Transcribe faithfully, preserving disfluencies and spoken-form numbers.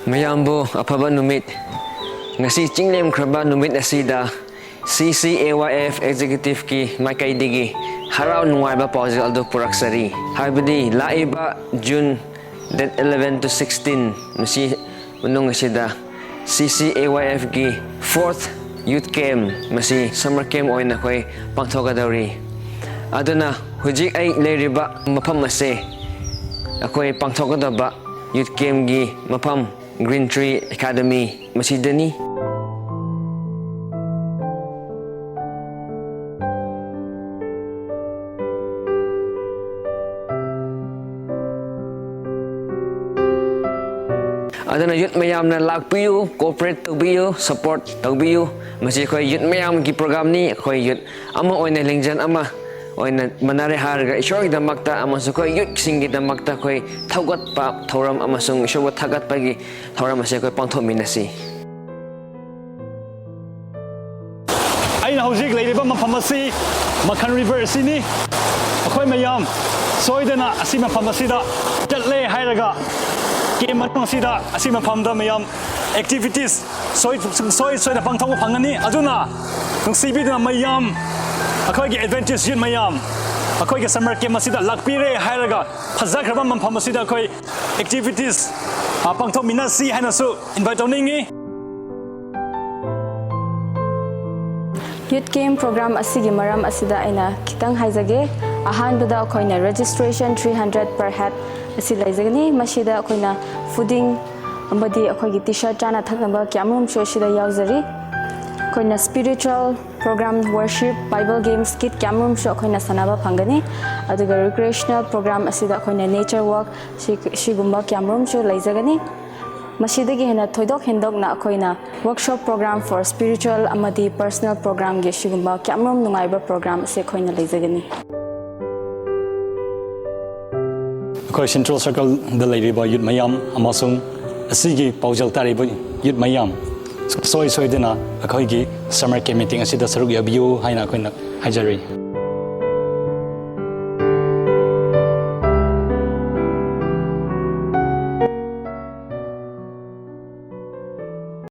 ꯃꯌꯥꯝꯕꯨ ꯑꯐꯕ ꯅꯨꯃꯤꯠ꯫ ꯉꯁꯤ ꯆꯤꯡꯂꯦꯝꯈ꯭ꯔꯕ ꯅꯨꯃꯤꯠ ꯑꯁꯤꯗ C C A Y F Executive ꯀꯤ ꯃꯥꯏꯀꯩꯗꯒꯤ ꯍꯔꯥꯎ ꯅꯨꯡꯉꯥꯏꯕ ꯄꯥꯎꯖꯦꯜ ꯑꯗꯨ ꯄꯨꯔꯛꯆꯔꯤ꯫ ꯍꯥꯏꯕꯗꯤ ꯂꯥꯛꯏꯕ June date eleven to sixteen ꯃꯁꯤ ꯃꯅꯨꯡ ꯑꯁꯤꯗ C C A Y F ꯀꯤ fourth Youth Camp ꯃꯁꯤ summer camp ꯑꯣꯏꯅ ꯑꯩꯈꯣꯏ ꯄꯥꯡꯊꯣꯛꯀꯗꯧꯔꯤ꯫ ꯑꯗꯨꯅ ꯍꯧꯖꯤꯛ ꯑꯩ ꯂꯩꯔꯤꯕ ꯃꯐꯝ ꯑꯁꯦ ꯑꯩꯈꯣꯏ ꯄꯥꯡꯊꯣꯛꯀꯗꯕ Youth Camp ꯀꯤ ꯃꯐꯝ Green Tree Academy ꯃꯁꯤꯗꯅꯤ꯫ ꯑꯗꯨꯅ youth ꯃꯌꯥꯝꯅ ꯂꯥꯛꯄꯤꯌꯨ, cooperate ꯇꯧꯕꯤꯌꯨ, support ꯇꯧꯕꯤꯌꯨ꯫ ꯃꯁꯤ ꯑꯩꯈꯣꯏ youth ꯃꯌꯥꯝꯒꯤ program ꯅꯤ꯫ ꯑꯩꯈꯣꯏ youth ꯑꯃ ꯑꯣꯏꯅ ꯂꯤꯡꯖꯦꯜ ꯑꯃ ꯑꯣꯏꯅ ꯃꯥꯟꯅꯔꯦ ꯍꯥꯏꯔꯒ ꯏꯁꯣꯔꯒꯤꯗꯃꯛꯇ ꯑꯃꯁꯨꯡ ꯑꯩꯈꯣꯏ youth ꯁꯤꯡꯒꯤꯗꯃꯛꯇ ꯑꯩꯈꯣꯏ ꯊꯧꯒꯠꯄ ꯊꯧꯔꯝ ꯑꯃꯁꯨꯡ ꯏꯁꯣꯔꯕꯨ ꯊꯥꯒꯠꯄꯒꯤ ꯊꯧꯔꯝ ꯑꯁꯤ ꯑꯩꯈꯣꯏ ꯄꯥꯡꯊꯣꯛꯃꯤꯟꯅꯁꯤ꯫ ꯑꯩꯅ ꯍꯧꯖꯤꯛ ꯂꯩꯔꯤꯕ ꯃꯐꯝ ꯑꯁꯤ ꯃꯈꯟ river ꯑꯁꯤꯅꯤ꯫ ꯑꯩꯈꯣꯏ ꯃꯌꯥꯝ ꯁꯣꯏꯗꯅ ꯑꯁꯤ ꯃꯐꯝ ꯑꯁꯤꯗ ꯆꯠꯂꯦ ꯍꯥꯏꯔꯒ camp ꯃꯅꯨꯡ ꯑꯁꯤꯗ ꯑꯁꯤ ꯃꯐꯝꯗ ꯃꯌꯥꯝ activities ꯁꯣꯏ-, ꯁꯨꯡꯁꯣꯏ ꯁꯣꯏꯗꯅ ꯄꯥꯡꯊꯣꯛꯄ ꯐꯪꯒꯅꯤ꯫ ꯑꯗꯨꯅ ꯅꯨꯡꯁꯤꯕꯤꯗꯨꯅ ꯃꯌꯥꯝ, ꯑꯩꯈꯣꯏꯒꯤ Adventist youth ꯃꯌꯥꯝ, ꯑꯩꯈꯣꯏꯒꯤ summer camp ꯑꯁꯤꯗ ꯂꯥꯛꯄꯤꯔꯦ ꯍꯥꯏꯔꯒ ꯐꯖꯈ꯭ꯔꯕ ꯃꯐꯝ ꯑꯁꯤꯗ ꯑꯩꯈꯣꯏ activities, ꯑ, ꯄꯥꯡꯊꯣꯛꯃꯤꯟꯅꯁꯤ ꯍꯥꯏꯅꯁꯨ invite ꯇꯧꯅꯤꯡꯉꯤ꯫ Youth Camp program ꯑꯁꯤꯒꯤ ꯃꯔꯝ ꯑꯁꯤꯗ ꯑꯩꯅ ꯈꯤꯇꯪ ꯍꯥꯏꯖꯒꯦ꯫ ꯑꯍꯥꯟꯕꯗ ꯑꯩꯈꯣꯏꯅ registration three hundred per head ꯑꯁꯤ ꯂꯩꯖꯒꯅꯤ꯫ ꯃꯁꯤꯗ ꯑꯩꯈꯣꯏꯅ fooding ꯑꯃꯗꯤ ꯑꯩꯈꯣꯏꯒꯤ ꯇꯤ ꯁꯥꯔꯠ ꯆꯥꯅ ꯊꯛꯅꯕ ꯀꯌꯥꯃꯔꯨꯝꯁꯨ ꯑꯁꯤꯗ ꯌꯥꯎꯖꯔꯤ꯫ ꯑꯩꯈꯣꯏꯅ spiritual program, worship, Bible games, skit ꯀꯌꯥꯃꯔꯨꯝꯁꯨ ꯑꯩꯈꯣꯏꯅ ꯁꯥꯟꯅꯕ ꯐꯪꯒꯅꯤ꯫ ꯑꯗꯨꯒ recreational program ꯑꯁꯤꯗ ꯑꯩꯈꯣꯏꯅ nature walk ꯁꯤ-, ꯁꯤꯒꯨꯝꯕ ꯀꯌꯥꯃꯔꯨꯝꯁꯨ ꯂꯩꯖꯒꯅꯤ꯫ ꯃꯁꯤꯗꯒꯤ ꯍꯦꯟꯅ ꯊꯣꯏꯗꯣꯛ ꯍꯦꯟꯗꯣꯛꯅ ꯑꯩꯈꯣꯏꯅ workshop program for spiritual ꯑꯃꯗꯤ personal program ꯒꯤ ꯁꯤꯒꯨꯝꯕ ꯀꯌꯥꯃꯔꯨꯝ ꯅꯨꯡꯉꯥꯏꯕ program ꯑꯁꯤ ꯑꯩꯈꯣꯏꯅ ꯂꯩꯖꯒꯅꯤ꯫ ꯑꯩꯈꯣꯏ Central Circle ꯗ ꯂꯩꯔꯤꯕ youth ꯃꯌꯥꯝ ꯑꯃꯁꯨꯡ ꯑꯁꯤꯒꯤ ꯄꯥꯎꯖꯦꯜ ꯇꯥꯔꯤꯕ youth ꯃꯌꯥꯝ, ꯁꯨꯡꯁꯣꯏ ꯁꯣꯏꯗꯅ ꯑꯩꯈꯣꯏꯒꯤ summer camp meeting ꯑꯁꯤꯗ ꯁꯔꯨꯛ ꯌꯥꯕꯤꯌꯨ ꯍꯥꯏꯅ ꯑꯩꯈꯣꯏꯅ ꯍꯥꯏꯖꯔꯤ꯫